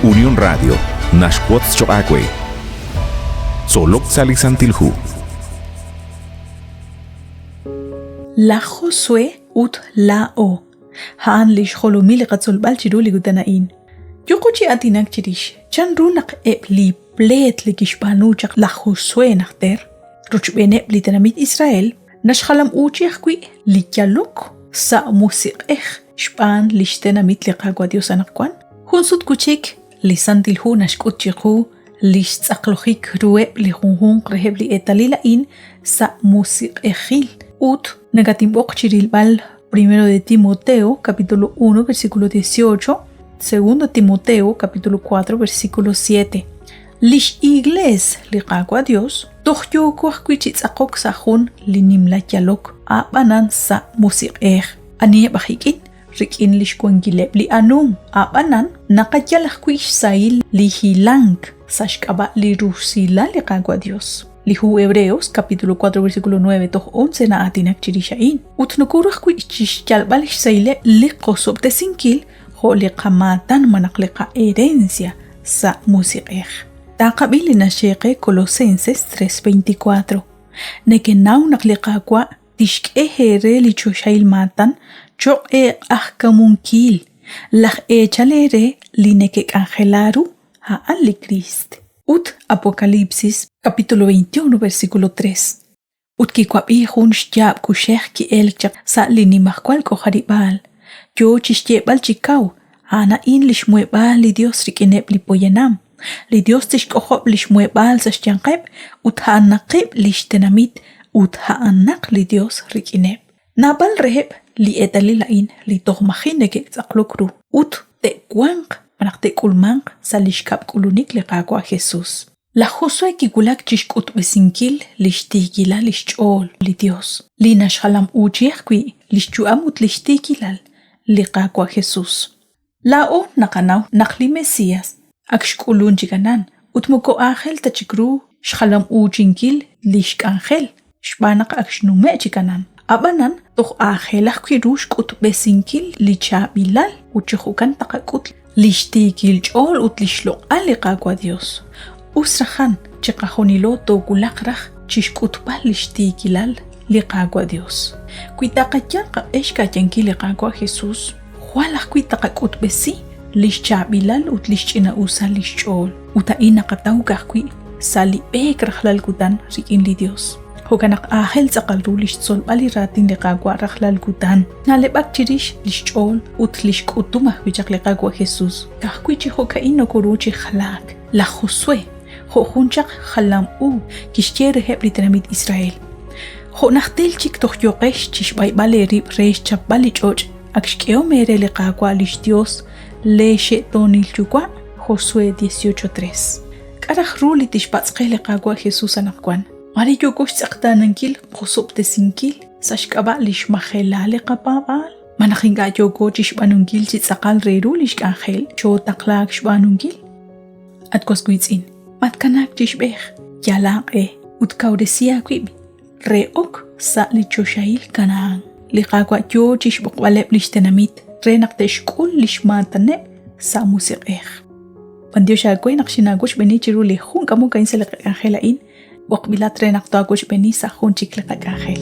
Unión Radio naxwotz choq' aawe. Tzolok sa' li Santil Hu. Laj Josué ut laa'o. A'an li xjolomil li qatzolb'al chiru li kutan a'in. Yooqo chi aatinak chirix chan ru naq eb' li pleet li kixb'aanu chaq laj Josué najter rochb'eeneb' li tenamit Israel naxjalam'uuchi ajwi' li yalok sa' musiq'ej xb'aan li xtenamit li Qaawa' Dios anaqwan. Jun sut wi' chik, li Santil Hu naxk'ut chiqu li xtz'aqlojik ruheb' li junjunq reheb' li eetalil a'in sa' musiq'ejil ut nakatinb'oq chi rilb'al Primero de Timoteo, capítulo 1, versículo 18, Segundo Timoteo, capítulo 4, versículo 7. Lix Iglees li Qaawa' Dios toj yooko ajwi' chi tz'aqok sa' jun li nimla yalok, a'b'anan sa' musiq'ej. Aniheb' aj ik'in? Rik'in lix wankileb' li anum. A'b'anan, naqayal ajwi' xsahil li hilank sa' xk'ab'a' li rusilal li Qaawa' Dios. Li hu Hebreos, capítulo 4, versículo 9 toj 11 na'aatinak chirix a'in. Ut nokoru ajwi' chixyalb'al xsahileb' li qosob'tesinkil jo' li qamaatan malaj li qa'herencia sa' musiq'ej. Taqab'i li naxye qe Colosenses 3:24. Nekenaw naq li Qaawa' tixk'e eere li choxahil maatan cho'q eeq'ajkamunkil, laj eechal eere li nekek'anjela ru, a'an li Kriist. Ut Apocalipsis capítulo 21 versículo 3. Ut kiwab'i jun xyaab' kuxej ki'elk chaq sa' li nimajwal k'ojarib'aal, yo chi xyeeb'al chi kaw, A'an a'in li xmuheb'aal li Yos rik'ineb' li poyanam. Li Yos tixk'ojob' li xmuheb'aal sa' xyanqeb' ut a'anaqeb' li xtenamit ut a'anaq li Yos rik'ineb'. Naab'al reheb' li eetalil a'in li toj maji' neke'tz'aqlok ru ut te'wanq malaj te'k'ulmanq sa' li xkab' k'ulunik li Qaawa' Jesus. Laj Josué kiwulak chi xk'utb'esinkil li xtiikilal li xch'ool li Yos, li naxjalam'uuchi ajwi' li xyu'am ut li xtiikilal li Qaawa' Jesus. Laa'o naqanaw naq li Mesías ak xk'ulunk chi Canaán ut moko aajel ta chik ru xjalam'uuchinkil li xk'anjel xb'aan naq ak xnume'k chi Canaán. Ab'anan, toj aajel ajwi' ru xk'utb'esinkil li chaab'ilal ut chi jo'kan tqak'ut li xtiikil ch'ool ut li xloq'al li Qaawa' Yos. Us rajan, chiqajunilo toowulaq raj chi xk'utb'al li xtiikilal li Qaawa' Yos. Wi taqayal qaq'e xka'yankil li Qaawa' Jesús, jwal ajwi' taqak'utb'esi li xchaab'ilal ut li xch'ina'usal li xch'ool. Ut a'in naqataw ka'ajwi' sa' li b'eek rajlal kutan rik'in li Dios. Jo'kan naq aajel tz'aqal ru li xtzolb'al li raatin li Qaawa' rajlal kutan, na'leb'ak chirix li xch'ool ut li xk'utum ajwi' chaq li Qaawa' Jesus. Ka'ajwi' chi jo'ka'in nokoru chi jalaak. Laj Josué, jo' jun chaq jalam u, kixye reheb' li tenamit Israel, Jo' najtil chik toj yooqex chi xb'ayb'al eerib' re xchapb'al li ch'och' ak xk'ehom eere li Qaawa' li xYos leexe'toonil yuwa'? Josué 18:3. K'a' raj ru li tixpatz' qe li Qaawa' Jesus anaqwan? Mare yooko xtz'eqtaanankil qosob'tesinkil sa' xk'ab'a' li xmajelal li qapaab'aal? Malaj ink'a' yooko chi xb'aanunkil chi tz'aqal re ru li xk'anjel xootaqlaak xb'aanunkil? At was wiitz'in, matkanaak chi xb'ej, yal aaq'e ut kawresi aawib' re ok sa' li choxahil Kanahán. Li Qaawa' yoo chixb'oqb'aleb' lix tenamit re naq te'xk'ul lix maataneb' sa' musiq'ej. B'antiox aawe naq xinaawochb'eeni chiru li jun k'amok a'in sa' li qak'anjel a'in, b'oqb'ilat re naq taawochb'eeni sa' jun chik li qak'anjel.